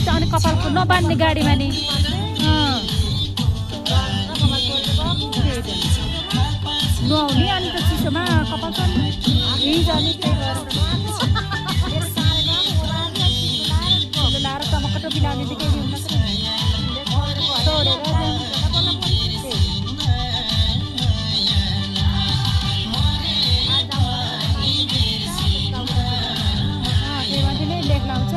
अनि कपालको नबान्ने गाडीमा नि नुहाउने अनि त चिसोमा कपाल लाएर टमक्क टोपी लाउने चाहिँ केही हुन लेख लाउँछ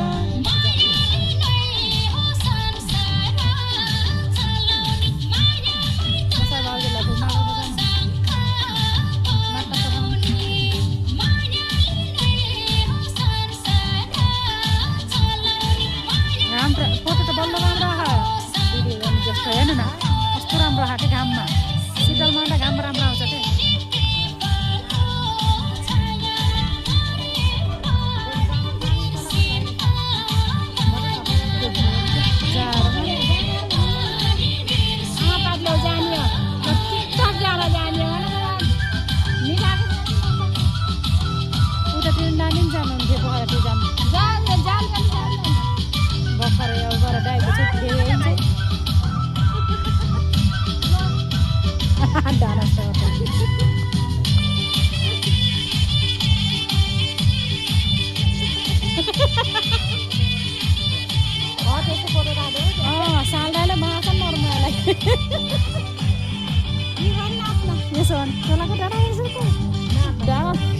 फोटो त बल्ल राम्रो जस्तो हेर्नु न कस्तो राम्रो आएको घाममा शीतलमा त घाम राम्रो आउँछ क्या साललाई माछन् नर्मलाई यसो तलको डाँडा हेर्छु डाँडा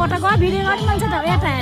कता गयो भिडियो गर्नु मन छ त यता